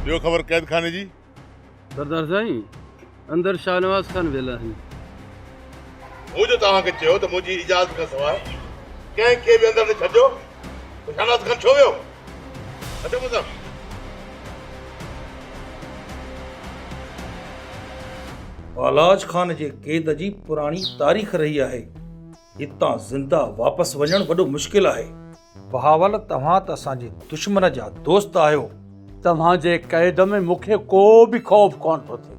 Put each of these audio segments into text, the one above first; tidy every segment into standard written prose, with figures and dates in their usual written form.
ڏيو خبر قيد خاني جي. سردار سائين، اندر شاهنواز خان ويل آهن. مون جو توهان کي چيو ته منهنجي اجازت کان سواء ڪنهن کي به اندر نه ڇڏجو، پوء شاهنواز خان ڇو ويو؟ اچو مون سان. بالاچ خان جي قيد جي پراڻي تاريخ رهي آهي. هتان زنده واپس وڃڻ وڏو مشڪل آهي. بهاول توهان ته اسان جي دشمن جا دوست آهيو. توهان جي قيد ۾ مون کي ڪو به خوف ڪونه ٿو ٿئي.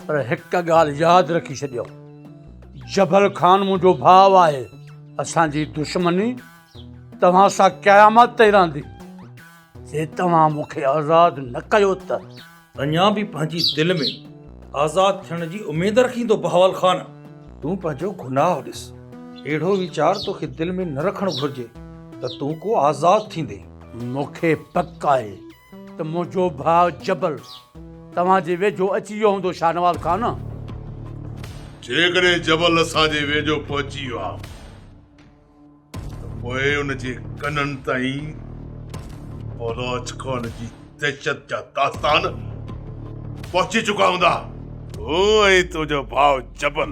پر هڪ ڳالهه ياد رکي ڇڏيو، جبل خان منهنجو ڀاء آهي. اسان جي دشمني توهان سان قيامت تائين رهندي. جي توهان مون کي آزاد نه ڪيو ته. اڃا به پنهنجي دل ۾ آزاد ٿيڻ جي اميد رکين ٿو بهاول خان؟ تون پنهنجو گناهه ڏس. اهڙو ويچار توکي دل ۾ نه رکڻ گهرجي ته تون ڪو آزاد ٿيندين. مون کي پڪ آهي ته منهنجو ڀاء جبل توهان جي ويجهو اچي ويو هوندو شاهنواز خان. جيڪڏهن جبل اسان جي ويجهو پهچي ويو آهي. ته پوء ان جي ڪنن تائين بالاچ خان جي دهشت جا داستان پهچي چڪا هوندا. تون ۽ تنهنجو ڀاء جبل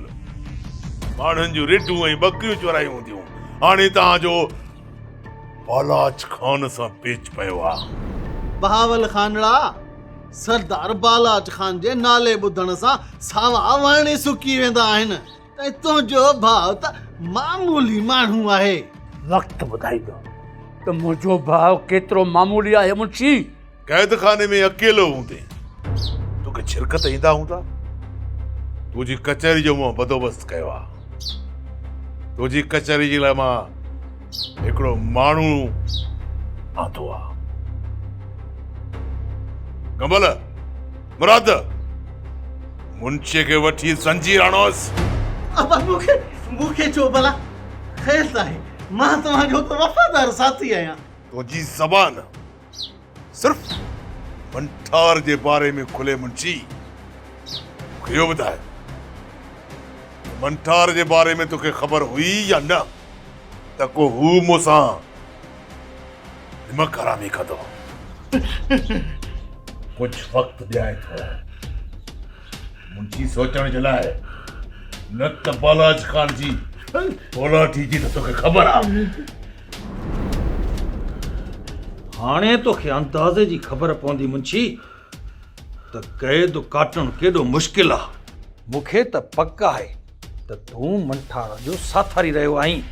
ماڻهن جون رڍون ۽ ٻڪريون چورايون هونديون. هاڻي توهان جو بالاچ خان سان پيچ پيو آ. بهاول خانڙا، سردار بالاچ خان جي نالي ٻڌڻ سان ساوا وڻ ئي سڪي ويندا آهن. ۽ تنهنجو ڀاء ته معمولي ماڻهو آهي. وقت ٻڌائيندو ته منهنجو ڀاء ڪيترو معمولي آهي منشي. قيد خاني ۾ اڪيلو هوندين توکي ڇرڪ ته ايندا هوندا. تنهنجي ڪچهري جو مون بندوبست ڪيو آهي. تنهنجي ڪچهري جي لاء مان هڪڙو ماڻهو آندو آهي. ڪمل، مراد! منشي کي وٺي زنجير آڻوس. ابا مون کي مون کي ڇو ڀلا؟ خير ته آهي، مان توهان جو ته وفادار ساٿي آهيان. تنهنجي زبان صرف منٺار جي باري ۾ کلي منشي. مون کي اهو ٻڌاء ته منٺار جي باري ۾ توکي خبر هئي يا نه ته ڪو هو مون سان نمڪ حرامي ڪندو. ڪجهه وقت ڏيانء ٿو منشي سوچڻ جي لاء، نه ته بالاچ خان جي بولاٺي جي ته توکي خبر آ. هاڻي توکي اندازي جي خبر پوندي منشي ته قيد ڪاٽڻ ڪيڏو مشڪل آ. مون کي ته پڪ آهي ته تون منٺار جو ساٿاري رهيو آهين،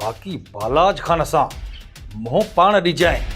باقي بالاچ خان سان منهن پاڻ ڏجانء.